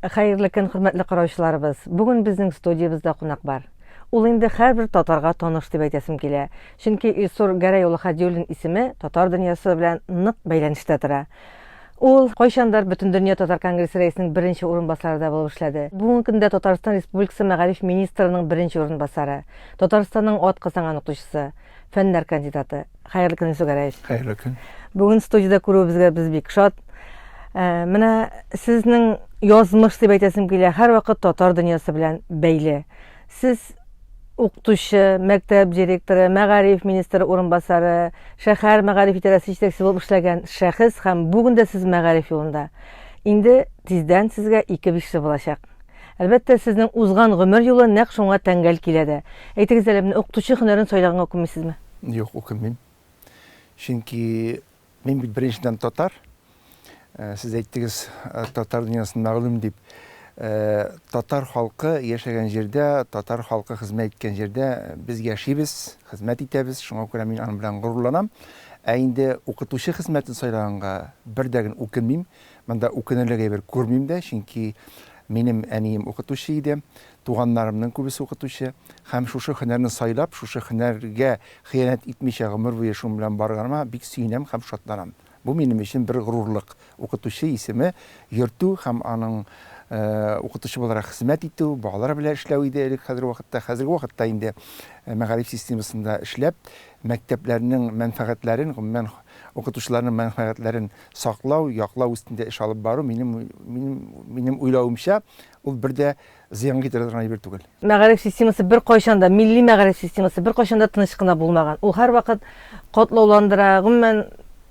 Хәерле көн, хөрмәтле караучыларыбыз. Бүген безнең студиябездә кунак бар. Ул инде һәрбер татарга таныш дип әйтәсем килә. Чөнки Илсур Гәрәй улы Хадиуллин исеме татар дөньясы белән нык бәйләнештә тора. Ул кайчандыр Бөтендөнья татар конгрессы рәисенең беренче урынбасары да булып эшләде. Бүгенге көндә Татарстан Республикасы мәгариф министрының беренче урынбасары, Татарстанның атказанган укытучысы, фәннәр кандидаты. Хәерле көн, Илсур Гәрәевич. Хәерле көн. Бүген студиядә күрүебезгә без бик шат. Ә, менә сезнең язмыш дип әйтәсем килә, һәрвакыт татар дөньясы белән бәйле. Сез укытучы, мәктәп директоры, мәгариф министры урынбасары, шәһәр мәгариф идарәсе җитәкчесе булып эшләгән шәхес һәм бүген дә сез мәгариф юлында. Инде тиздән сезгә ике бишле булачак. Әлбәттә, сезнең узган гомер юлы нәкъ шуңа тәңгәл килә дә. Әйтегез әле, менә укытучы һөнәрен сайлаганга үкенмисезме? Юк, үкенмим. Чөнки мин бит беренчедән татар. Э, сез әйттегез, э, татар дөньясын мәгълүм дип. Э, татар халкы яшәгән җирдә, татар халкы хезмәт иткән җирдә без яшибез, хезмәт итәбез. Шуңа күрә мин аның белән горурланам. Ә инде укытучы хезмәтен сайлаганга бер дә генә үкенмим. Монда үкенерлек әйбер күрмим дә, чөнки минем әнием укытучы иде. Туганнарымның күбесе укытучы. Һәм шушы һөнәрне сайлап, шушы һөнәргә хыянәт итмичә гомер буе шуның белән барганыма бик сөенәм һәм шатланам. Бу минем өчен бер горурлык. Укытучы исеме йөртү һәм аның укытучы буларак хезмәт итү, балалар белән эшләү иде элек хәзерге вакытта. Хәзерге вакытта инде мәгариф системасында эшләп, мәктәпләрнең мәнфәгатьләрен, гомумән, укытучыларның мәнфәгатьләрен саклау, яклау өстендә эш алып бару, минем, минем, минем уйлавымча, ул бер дә зыян китерә торган әйбер түгел. Мәгариф системасы беркайчан да, милли мәгариф системасы беркайчан да тыныч кына булмаган. Ул һәрвакыт катлауландыра, гомумән,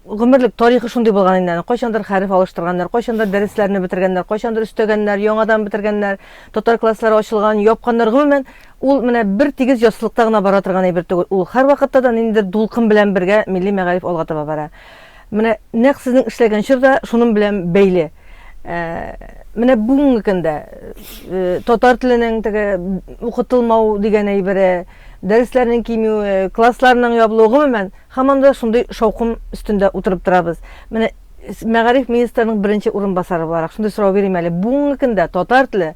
гомерлек тарихы шундый булган инде аның. Кайчандыр хәреф алыштырганнар, кайчандыр дәресләрне бетергәннәр, кайчандыр өстәгәннәр, яңадан бетергәннәр, татар класслары ачылган, япканнар. Гомумән, ул менә бер тигез яссылыкта гына бара торган әйбер түгел. Ул һәрвакытта да ниндидер дулкын белән бергә милли мәгариф алга таба бара. Менә нәкъ сезнең эшләгән чор да шуның белән бәйле. Ә, менә бүгенге көндә э, татар теленең теге укытылмау дигән әйбере, дәресләрнең кимүе, классларның ябылуы, гомумән, һаман да шундый шаукым өстендә утырып торабыз. Менә мәгариф министрының беренче урынбасары буларак шундый сорау бирим әле. Бүгенге көндә татар теле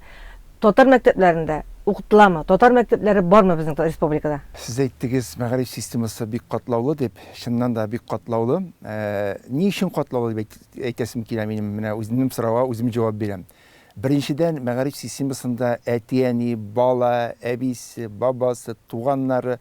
татар мәктәпләрендә укытыламы? Татар мәктәпләре бармы безнең республикада? Сез әйттегез, мәгариф системасы бик катлаулы дип. Чыннан да бик катлаулы. Э, ни өчен катлаулы дип әйтәсем килә минем, менә үземнең сорауга үзем җавап бирәм. Беренчедән, мәгариф системасында әти-әни, бала, әбисе, бабасы, туганнары,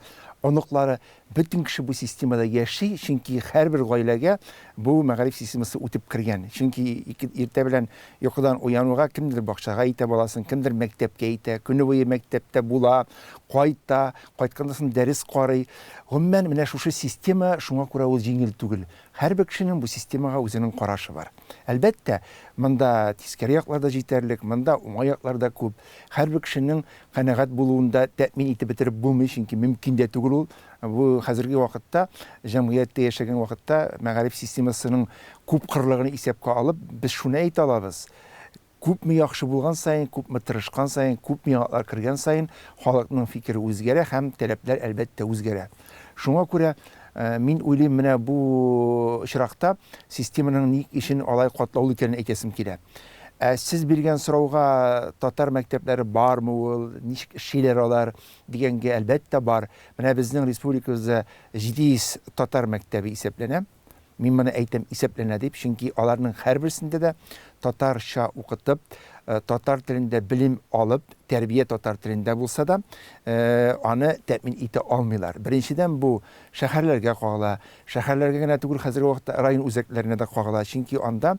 оныклары, бөтен кеше бу системада яши, чөнки һәрбер гаиләгә бу мәгариф системасы үтеп кергән. Чөнки иртә белән йокыдан уянуга кемдер бакчага илтә баласын, кемдер мәктәпкә илтә, көне буе мәктәптә була, кайта, кайтканнан соң дәрес карый. Гомумән, менә шушы система, шуңа күрә ул җиңел түгел. Һәрбер кешенең бу системага үзенең карашы бар. Әлбәттә, монда тискәре яклар да җитәрлек, монда уңай яклар да күп. Һәрбер кешенең канәгать булуын да тәэмин итеп бетереп булмый, чөнки мөмкин дә түгел ул. Бу хәзерге вакытта, җәмгыятьтә яшәгән вакытта мәгариф системасының күпкырлыгын исәпкә алып, без шуны әйтә алабыз, Күпме яхшы булган саен, күпме тырышкан саен, күпме яңалыклар кергән саен, халыкның фикере үзгәрә һәм таләпләр, әлбәттә, үзгәрә. Шуңа күрә, мин уйлыйм, менә бу очракта системаның ни өчен алай катлаулы икәнен әйтәсем килә. Ә сез биргән сорауга, татар мәктәпләре бармы ул, ничек эшлиләр алар, дигәнгә, әлбәттә, бар. Менә безнең республикабызда 700 татар мәктәбе исәпләнә. Мин моны әйтәм исәпләнә дип, чөнки аларның һәрберсендә дә татарча укытып, э, татар телендә белем алып, тәрбия татар телендә булса да, э, аны тәэмин итә алмыйлар. Беренчедән, бу шәһәрләргә кагыла. Шәһәрләргә генә түгел, хәзерге вакытта район үзәкләренә дә кагыла, чөнки анда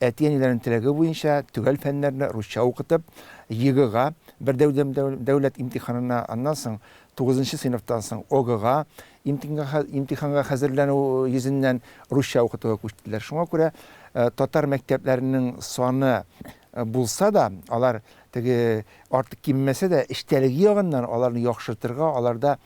әти-әниләрнең теләге буенча төгәл фәннәрне русча укытып, ЕГЭга, бердәм дәүләт имтиханына, аннан соң тугызынчы сыйныфтан соң ОГЭга имтиханга хәзерләнү йөзеннән русча укытуга күчтеләр. Шуңа күрә э, татар мәктәпләренең саны э, булса да, алар теге артык кимемәсә дә, эчтәлеге ягыннан аларны яхшыртырга, аларда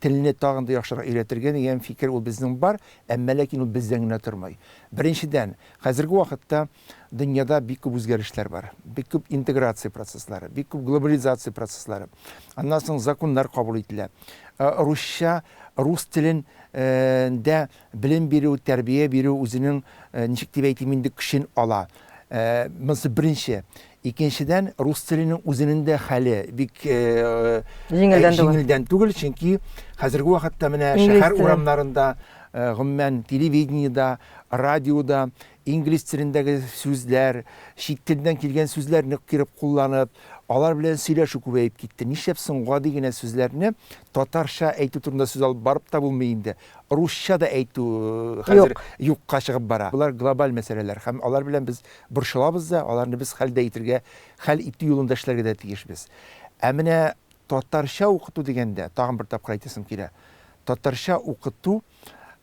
телне тагын да яхшырак өйрәтергә дигән фикер ул безнең бар, әмма ләкин ул бездән генә тормый. Беренчедән, хәзерге вакытта дөньяда бик күп үзгәрешләр бар. Бик күп интеграция процесслары, бик күп глобализация процесслары. Аннан соң законнар кабул ителә. Э, русча, рус телен э, дә белем бирү, тәрбия бирү үзенең, э, ничек дип әйтим инде, көчен ала. Монысы беренче. Икенчедән, рус теленең үзенең дә хәле бик җиңелдән түгел. Җиңелдән түгел, чөнки хәзерге вакытта менә шәһәр урамнарында, гомумән, телевидениедә, радиода инглиз телендәге сүзләр, чит телдән килгән сүзләрне кире кулланып, алар белән сөйләшү күбәеп китте. Нишләп соң гади генә сүзләрне татарча әйтү турында сүз алып барып та булмый инде. Русча да әйтү хәзер юкка чыгып бара. Болар глобаль мәсьәләләр һәм алар белән без борчылабыз да, аларны без хәл дә итергә, хәл итү юлында эшләргә дә тиешбез. Ә менә татарча укыту дигәндә, тагын бер тапкыр әйтәсем килә, татарча укыту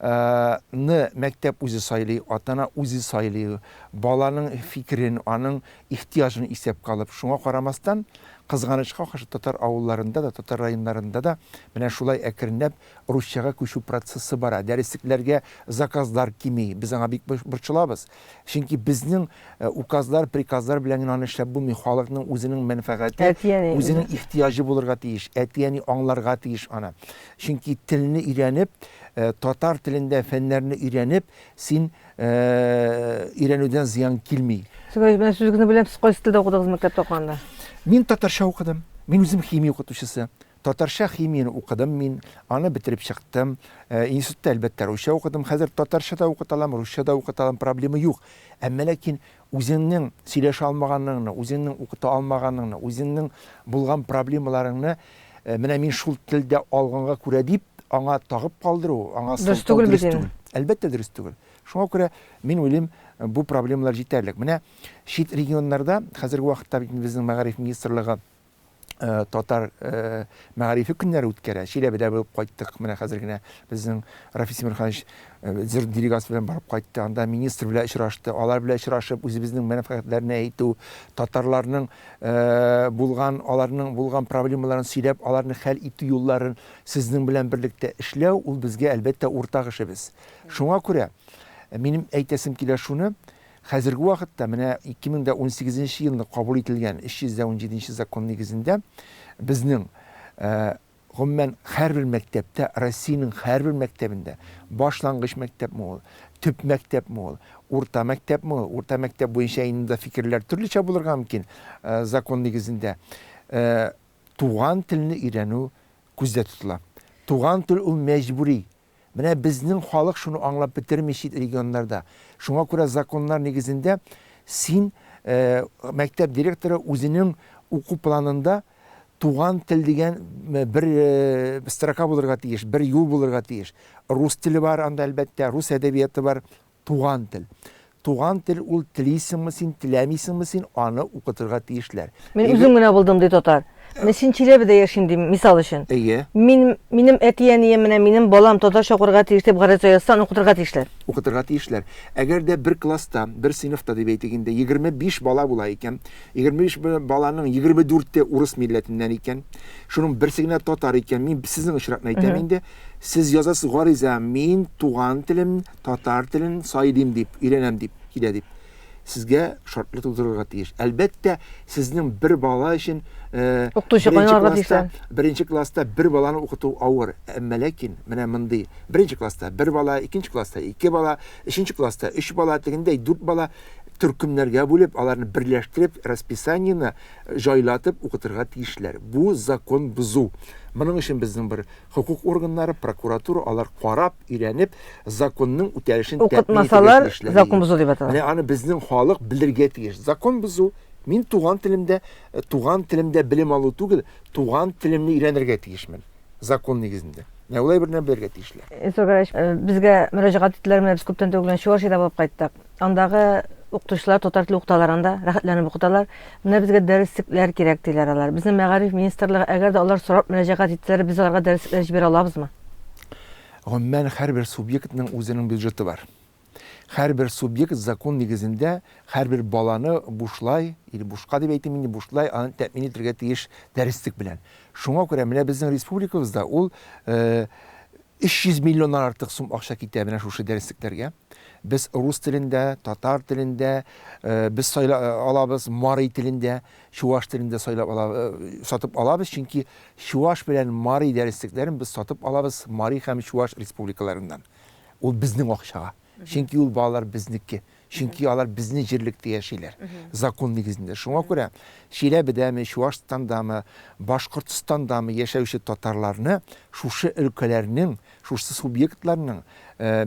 ны мәктәп үзе сайлый, ата-ана үзе сайлый, баланың фикерен, аның ихтыяҗын исәпкә алып. Шуңа карамастан, кызганычка каршы, татар авылларында да, татар районнарында да менә шулай әкренләп русчага күчү процессы бара. Дәреслекләргә заказлар кими, без аңа бик борчылабыз. Чөнки безнең указлар, приказлар белән генә аны эшләп булмый. Халыкның үзенең мәнфәгате, үзенең ихтыяҗы булырга тиеш. Әти-әни аңларга тиеш аны. Чөнки телне өйрәнеп, татар телендә фәннәрне өйрәнеп, син өйрәнүдән зыян килми. Сез менә сүзегезне беләм, сез кайсы телдә укыдыгыз мәктәптә укыганда? Мин татарча укыдым. Мин үзем химия укытучысы. Татарча химияне укыдым мин, аны бетереп чыктым. Институтта, әлбәттә, русча укыдым. Хәзер татарча да укыта алам, русча да укыта алам, проблема юк. Әмма ләкин үзеңнең сөйләшә алмаганыңны, үзеңнең укыта алмаганыңны, үзеңнең булган проблемаларыңны менә мин шул телдә алганга күрә дип, аңа тагып калдыру, аңа сылтау дөрес түгел. Әлбәттә, дөрес түгел. Шуңа күрә мин уйлыйм, бу проблемалар җитәрлек. Менә чит регионнарда хәзерге вакытта бит безнең мәгариф министрлыгы татар мәгарифе көннәре үткәрә. Чиләбедә булып кайттык. Менә хәзер генә безнең Рафис Тимерханович зур делегация белән барып кайтты. Анда министр белән очрашты. Алар белән очрашып, үзебезнең мәнфәгатьләрне әйтү, татарларның булган, аларның булган проблемаларын сөйләп, аларны хәл итү юлларын сезнең белән берлектә эшләү, ул безгә, әлбәттә, уртак эшебез. Шуңа күрә минем әйтәсем килә шуны, Хәзерге вакытта менә 2018 нче елны кабул ителгән 317 нче закон нигезендә безнең гомумән һәрбер мәктәптә, Россиянең һәрбер мәктәбендә, башлангыч мәктәпме ул, төп мәктәпме ул, урта мәктәпме ул, урта мәктәп буенча инде фикерләр төрлечә булырга мөмкин, закон нигезендә туган телне өйрәнү күздә тотыла. Туган тел ул мәҗбүри. Менә безнең халык шуны аңлап бетерми чит регионнарда. Шуңа күрә законнар нигезендә син, мәктәп директоры үзенең уку планында туган тел дигән бер строка булырга тиеш, бер юл булырга тиеш. Рус теле бар анда, әлбәттә, рус әдәбияты бар, Туган тел. Туган тел ул телисеңме син, теләмисеңме син, аны укытырга тиешләр. Мин үзем генә булдым, ди татар. Менә син Чиләбедә яшим, дим, мисал өчен. Әйе. Мин, минем әти-әнием, менә минем балам татарча укырга тиеш дип гариза язса, аны укытырга тиешләр. Укытырга тиешләр. Әгәр дә бер класста, бер сыйныфта дип әйтик инде, 25 бала була икән, 25 баланың 24-е урыс милләтеннән икән, шуның берсе генә татар икән, мин сезнең очракны әйтәм инде, сез язасыз гариза, мин туган телем, татар телен сайлыйм дип, өйрәнәм дип, килә дип. Сезгә шартлы тудырырга тиеш. Әлбәттә, сезнең бер бала өчен э, укытучы кайнарга тиешләр. Беренче класста бер баланы укыту авыр. Әмма ләкин менә мондый беренче класста бер бала, икенче класста ике бала, өченче класста өч бала, тегендәй дүрт бала төркемнәргә бүлеп, аларны берләштереп, расписаниене җайлатып укытырга тиешләр. Бу закон бозу. Моның өчен безнең бер хокук органнары, прокуратура, алар карап, өйрәнеп, законның үтәлешен тәэмин итәргә тиешләр. Закон бозу дип атала. Менә аны безнең халык белергә тиеш. Закон бозу, мин туган телемдә, э, туган телемдә белем алу түгел, туган телемне өйрәнергә тиешмен. Закон нигезендә. Менә ул әйберне белергә тиешләр. Илсур Гәрәевич, э, безгә мөрәҗәгать иттеләр, менә без күптән түгел Чувашиядә булып кайттык. Андагы укытучылар татар теле укыталар анда, рәхәтләнеп укыталар. Менә безгә дәреслекләр кирәк, диләр алар. Безнең мәгариф министрлыгы, әгәр дә алар сорап мөрәҗәгать итсәләр, без аларга дәреслекләр җибәрә алабызмы? Гомумән, һәрбер субъектның үзенең бюджеты бар. Һәрбер субъект закон нигезендә һәрбер баланы бушлай, или бушка дип әйтим инде, бушлай аны тәэмин итәргә тиеш дәреслек белән. Шуңа күрә менә безнең республикабызда ул 300 миллионнан артык сум акча китә менә шушы дәреслекләргә. Без рус телендә, татар телендә, э, без сайла э, алабыз, мари телендә, чуваш телендә сайлап ала, э, сатып алабыз, чөнки чуваш белән мари дәреслекләрен без сатып алабыз Мари һәм Чуваш республикаларыннан. Ул безнең акчага. Чөнки ул балалар безнеке. Чөнки алар безнең җирлектә яшиләр. Закон нигезендә. Шуңа күрә Чиләбедәме, Чуашстандамы, Башкортстандамы яшәүче татарларны шушы өлкәләрнең, шушы субъектларның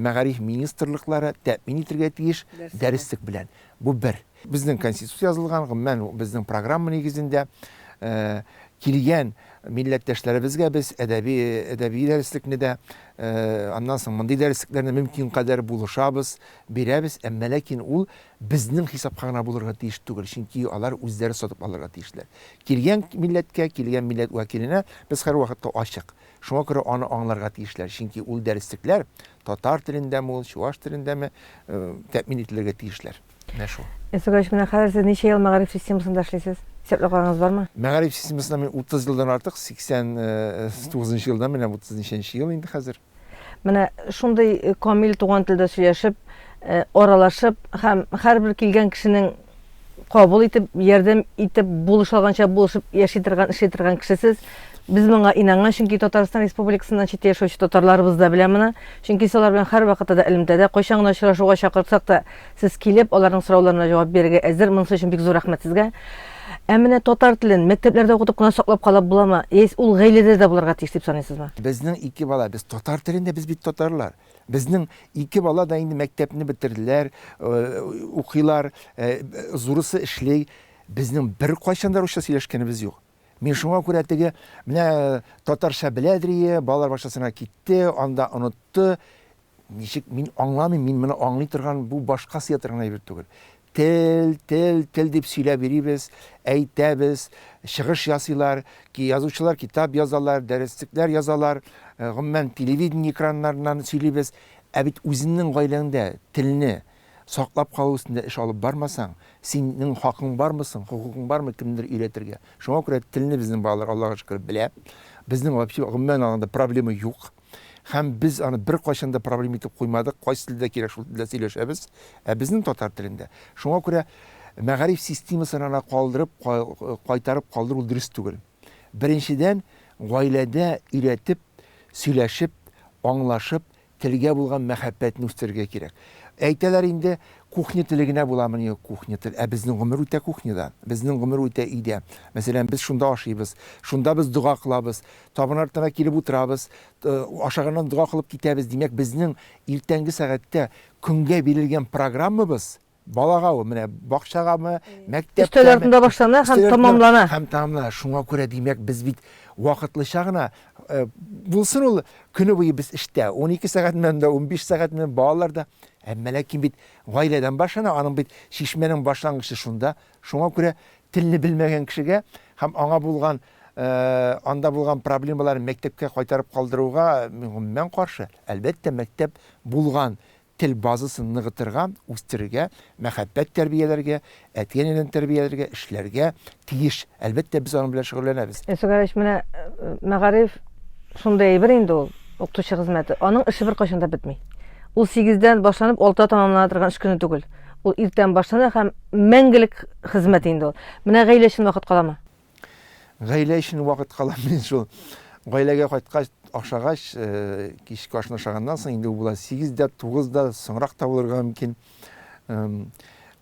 мәгариф министрлыклары тәэмин итергә тиеш дәреслек белән. Бу бер. Безнең Конституция язылган, гомумән, безнең программа нигезендә килгән милләттәшләребезгә без әдәби, әдәби дәреслекне дә, аннан соң мондый дәреслекләрне мөмкин кадәр булышабыз, бирәбез, әмма ләкин ул безнең хисапка гына булырга тиеш түгел, чөнки алар үзләре сатып алырга тиешләр. Килгән милләткә, килгән милләт вәкиленә без һәрвакытта ачык. Шуңа күрә аны аңларга тиешләр, чөнки ул дәреслекләр татар телендәме ул, чуаш телендәме, тәэмин ителергә тиешләр. Менә шул. Илсур менә хәзер сез ничә ел мәгариф системасында эшлисез? Исәпләп карагыз бармы? Мәгариф системасында мин 30 елдан артык, 89 нчы елдан, менә 30 ничәнче ел инде хәзер. Менә шундый камил туган телдә сөйләшеп, аралашып һәм һәрбер килгән кешенең кабул итеп, ярдәм итеп, булыша алганча булышып яши торган, эшли торган кешесез. Без моңа инанган, чөнки Татарстан Республикасыннан читтә яшәүче татарларыбыз да белә моны. Чөнки сез алар белән һәрвакытта да элемтәдә, кайчан гына очрашуга чакырсак та, сез килеп, аларның сорауларына җавап бирергә әзер. Монысы өчен бик зур рәхмәт сезгә. Ә менә татар телен мәктәпләрдә укытып кына саклап кала буламы? Яисә ул гаиләдә дә булырга тиеш дип саныйсызмы? Безнең ике бала, без татар телендә, без бит татарлар. Безнең ике бала да инде мәктәпне бетерделәр, укыйлар, зурысы эшли. Безнең беркайчан да русча сөйләшкәнебез юк. Мин шуңа күрә теге, менә татарча беләдер ие, балалар бакчасына китте, анда онытты. Ничек, мин аңламыйм, мин моны аңлый торган, бу башка сыя торган әйбер түгел. Тел, тел, тел дип сөйләп йөрибез, әйтәбез, чыгыш ясыйлар, язучылар китап язалар, дәреслекләр язалар, гомумән, телевидение экраннарыннан сөйлибез. Ә бит үзеңнең гаиләңдә телне саклап калу өстендә эш алып бармасаң, синең хакың бармы соң, хокукың бармы кемнедер өйрәтергә? Шуңа күрә телне безнең балалар, Аллага шөкер, белә. Безнең вообще, гомумән алганда, проблема юк. Һәм без аны беркайчан да проблема итеп куймадык, кайсы телдә кирәк, шул телдә сөйләшәбез. Ә безнең татар телендә. Шуңа күрә мәгариф системасын ана калдырып, кайтарып калдыру дөрес түгел. Беренчедән, гаиләдә өйрәтеп, сөйләшеп, аңлашып, телгә булган мәхәббәтне үстерергә кирәк. Әйтәләр инде, кухня теле генә буламыни ул кухня тел? Ә безнең гомер үтә кухняда, безнең гомер үтә өйдә. Мәсәлән, без шунда ашыйбыз, шунда без дога кылабыз, Табын артына килеп утырабыз, ашаганнан дога кылып китәбез. Димәк, безнең иртәнге сәгатьтә көнгә бирелгән программабыз балага ул менә бакчагамы, мәктәпкәме? Өстәл артында башлана һәм тәмамлана. Һәм тәмамлана. Шуңа күрә, димәк, без бит вакытлыча гына булсын ул көне буе без эштә, 12 сәгать белән дә, 15 сәгать белән балалар да. Әмма ләкин бит гаиләдән башлана, аның бит чишмәнең башлангычы шунда. Шуңа күрә телне белмәгән кешегә һәм аңа булган анда булган проблемаларны мәктәпкә кайтарып калдыруга мин гомумән каршы. Әлбәттә, мәктәп булган тел базасын ныгытырга, үстерергә, мәхәббәт тәрбияләргә, әти-әнидән тәрбияләргә, эшләргә тиеш. Әлбәттә, без аның белән шөгыльләнәбез. Илсур Галиевич, менә мәгариф шундый әйбер инде ул, укытучы хезмәте. Аның эше беркайчан да бетми. Ул сигездән башланып, алтыда тәмамлана торган эш көне түгел. Ул иртән башлана һәм мәңгелек хезмәт инде ул. Менә гаилә өчен вакыт каламы? Гаилә өчен вакыт кала мин шул. Гаиләгә кайткач, ашагач, э, кичке ашны ашаганнан соң инде ул була 8 дә, 9 да, соңрак та булырга мөмкин.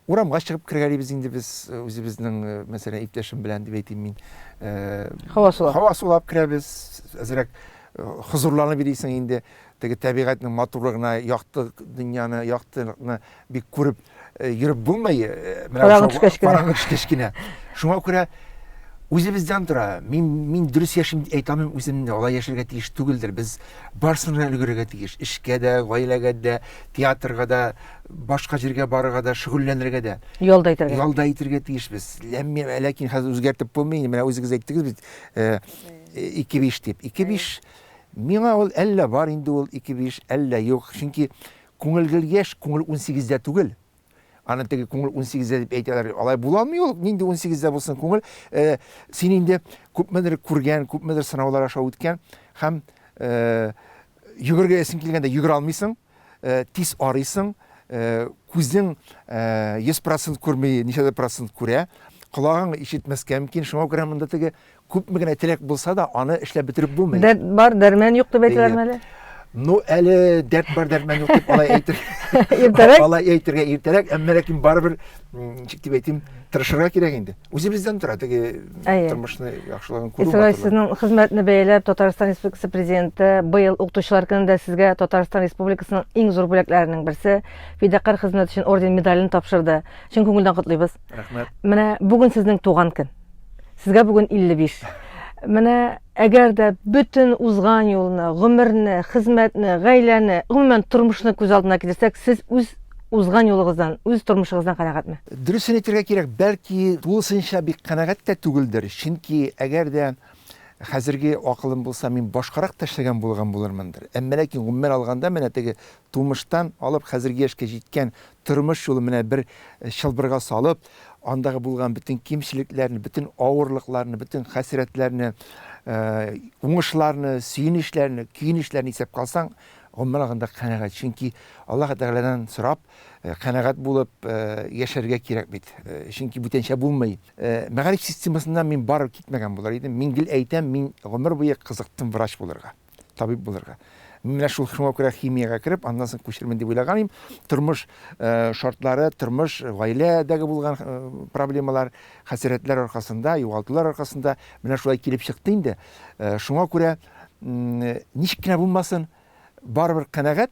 Урамга чыгып кергәлибез инде без э, үзебезнең, э, мәсәлән, иптәшем белән дип әйтим мин. Һава сулап. Һава сулап керәбез, әзрәк хозурланып йөрисең инде. Теге табигатьнең матурлыгына, якты дөньяны, яктылыкны бик күреп йөреп булмый. Менә караңгы төшкәч кенә. Караңгы төшкәч кенә. Шуңа күрә үзебездән тора. Мин мин дөрес яшим дип әйтә алмыйм үземне. Алай яшәргә тиеш түгелдер. Без барысына өлгерергә тиеш. Эшкә дә, гаиләгә дә, театрга да, башка җиргә барырга да, шөгыльләнергә дә. Ял да итәргә. Ял да итәргә тиешбез. Ләкин хәзер үзгәртеп булмый. Менә үзегез әйттегез бит, 2-5 дип. 2-5 миңа ул әллә бар инде ул 2-5, әллә юк. Чөнки Күңел гел яшь, күңел унсигездә түгел. Аны теге күңел унсигездә дип әйтәләр. Алай була алмый ул, нинди унсигездә булсын күңел. Э, син инде күпмедер күргән, күпмедер сынаулар аша үткән һәм э, йөгергә ясың килгәндә йөгерә алмыйсың, э, тиз арыйсың, э, күзең э, 100% күрми, ничәдер процент күрә, колагың ишетмәскә мөмкин. Шуңа күрә монда теге күпме генә теләк булса да, аны эшләп бетереп булмый. Дәрт бар, дәрмән юк дип әйтәләрме әле? Ну, әле дәрт бар, дәрмән юк дип алай әйтер. Иртәрәк? Алай әйтергә иртәрәк, әмма ләкин барыбер, ничек дип әйтим, тырышырга кирәк инде. Үзебездән тора теге тормышны яхшылыгын күрү. Исрай, сезнең хезмәтне бәяләп, Татарстан Республикасы Президенты быел укытучылар көнендә сезгә Татарстан Республикасының иң зур бүләкләренең берсе, фидакарь хезмәт өчен орден медален тапшырды. Чын күңелдән котлыйбыз. Рәхмәт. Менә бүген сезнең туган көн. Сезгә бүген 55. Менә әгәр дә бөтен узган юлны, гомерне, хезмәтне, гаиләне, гомумән тормышны күз алдына китерсәк, сез үз узган юлыгыздан, үз тормышыгыздан канәгатьме? Дөресен әйтергә кирәк, бәлки тулысынча бик канәгать тә түгелдер. Чөнки әгәр дә хәзерге акылым булса, мин башкарак та эшләгән булган булырмындыр. Әмма ләкин гомумән алганда, менә теге тумыштан алып хәзерге яшькә җиткән тормыш юлы менә бер чылбырга салып, андагы булган бөтен кимчелекләрне, бөтен авырлыкларны, бөтен хәсрәтләрне, уңышларны, сөенечләрне, көенечләрне исәпкә алсаң, гомумән алганда канәгать. Чөнки Аллаһ Тәгаләдән сорап, канәгать булып яшәргә кирәк бит. Чөнки бүтәнчә булмый. Мәгариф системасыннан мин барып китмәгән булыр идем. Мин гел әйтәм, мин гомер буе кызыктым врач булырга. табиб булырга. Мин менә шул шуңа күрә химиягә кереп, аннан соң күчермен дип уйлаган идем. Тормыш э, шартлары, тормыш, гаиләдәге булган э, проблемалар, хәсрәтләр аркасында, югалтулар аркасында менә шулай килеп чыкты инде. Э, шуңа күрә ничек кенә булмасын, барыбер канәгать.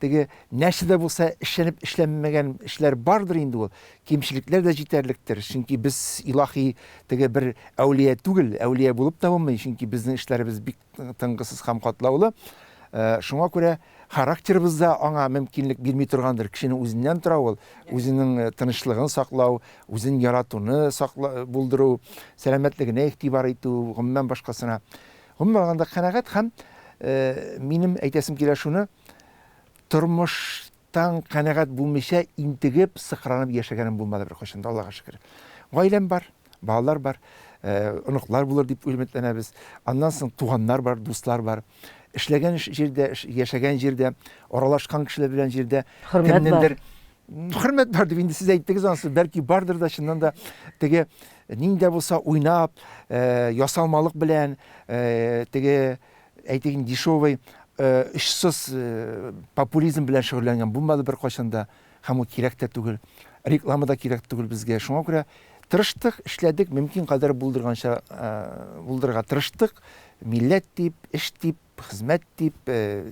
Теге нәрсә дә булса эшләнеп эшләнмәгән эшләр бардыр инде ул. Кимчелекләр дә җитәрлектер. Чөнки без илаһи теге бер әүлия түгел, әүлия булып та булмый, чөнки безнең эшләребез бик тынгысыз һәм катлаулы. Э, шуңа күрә характерыбыз да аңа мөмкинлек бирми торгандыр. Кешенең үзеннән тора ул, үзенең э, тынычлыгын саклау, үзен яратуны сакла, булдыру, сәламәтлегенә игътибар итү, гомумән башкасына. Гомумән алганда канәгать һәм э, минем әйтәсем килә шуны, тормыштан канәгать булмыйча интегеп, сыкранып яшәгәнем булмады беркайчан да, Аллага шөкер. Гаиләм бар, балалар бар, э, оныклар булыр дип өметләнәбез. Аннан соң туганнар бар, дуслар бар. Эшләгән җирдә, яшәгән җирдә, аралашкан кешеләр белән җирдә хөрмәт бар. Хөрмәт бар дип инде сез әйттегез анысы, бәлки бардыр да чыннан да теге нинди дә булса уйнап, э, ясалмалык белән, э, теге әйтик инде дешевый, э, очсыз популизм белән шөгыльләнгән булмады беркайчан да, һәм ул кирәк тә түгел. Реклама да кирәк түгел безгә. Шуңа күрә тырыштык, эшләдек, мөмкин кадәр булдырганча булдырырга тырыштык. Милләт дип, эш дип, хезмәт дип,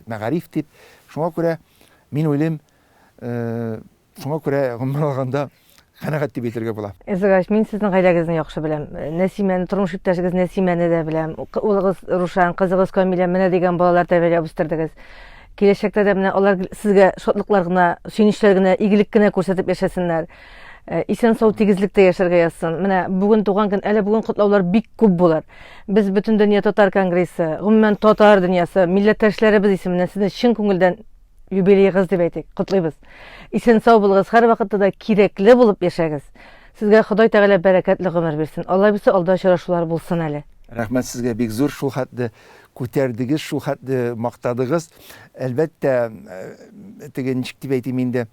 мәгариф дип. Шуңа күрә мин уйлыйм, Шуңа күрә, гомумән алганда, канәгать дип әйтергә була. Илсур мин сезнең гаиләгезне яхшы беләм. Нәсимәне, тормыш иптәшегез Нәсимәне дә беләм. Улыгыз Рушан, кызыгыз Камилә, менә дигән балалар тәрбияләп үстердегез. Киләчәктә дә менә алар сезгә шатлыклар гына, сөенечләр генә, игелек кенә күрсәтеп яшәсеннәр. Исән-сау тигезлектә яшәргә язсын. Менә бүген туган көн, әле бүген котлаулар бик күп булыр. Без Бөтендөнья татар конгрессы, гомумән татар дөньясы, милләттәшләребез исеменнән сезне чын күңелдән юбилеегыз дип әйтик, котлыйбыз. Исән-сау булыгыз, һәрвакытта да кирәкле булып яшәгез. Сезгә Ходай Тәгалә бәрәкәтле гомер бирсен. Алла бирсә, алда очрашулар булсын әле. Рәхмәт сезгә бик зур, шул хәтле күтәрдегез, шул хәтле мактадыгыз. Әлбәттә, э, теге ничек дип әйтим инде,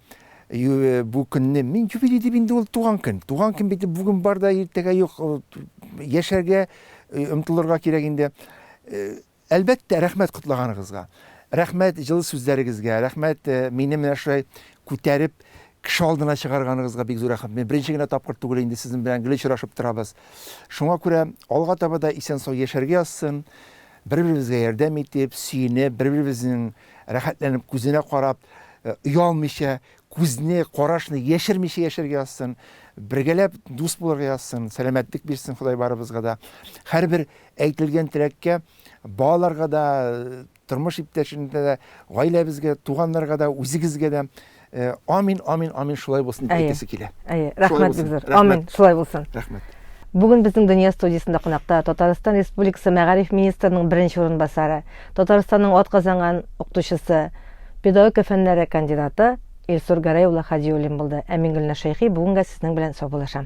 э, бу көнне мин юбилей дип инде ул туган көн. Туган көн бит бүген бар да иртәгә юк. Яшәргә э, омтылырга кирәк инде. Әлбәттә, рәхмәт котлаганыгызга. Рәхмәт җылы сүзләрегезгә, рәхмәт э, мине менә шулай күтәреп кеше алдына чыгарганыгызга бик зур рәхмәт. Мин беренче генә тапкыр түгел инде сезнең белән гел очрашып торабыз. Шуңа күрә алга таба да исән-сау яшәргә язсын. Бер-беребезгә ярдәм итеп, сөенеп, бер-беребезнең рәхәтләнеп күзенә карап, э, оялмыйча, күзне, карашны яшермичә яшәргә язсын. Бергәләп дус булырга язсын, сәламәтлек бирсен Ходай барыбызга да. Һәрбер Әйтелгән теләккә балаларга да, тормыш иптәшенә дә, гаиләбезгә, туганнарга да, үзегезгә дә э, амин, амин, амин шулай булсын дип әйтәсе килә. Әйе, рәхмәт бик зур. Амин, шулай булсын. Рәхмәт. Бүген безнең Дөнья студиясендә кунакта Татарстан Республикасы мәгариф министрының беренче урынбасары, Татарстанның атказанган укытучысы, педагогика фәннәре кандидаты Илсур Гәрәй улы Хадиуллин булды. Ә мин Гөлназ Шәйхи бүгенгә сезнең белән саубуллашам.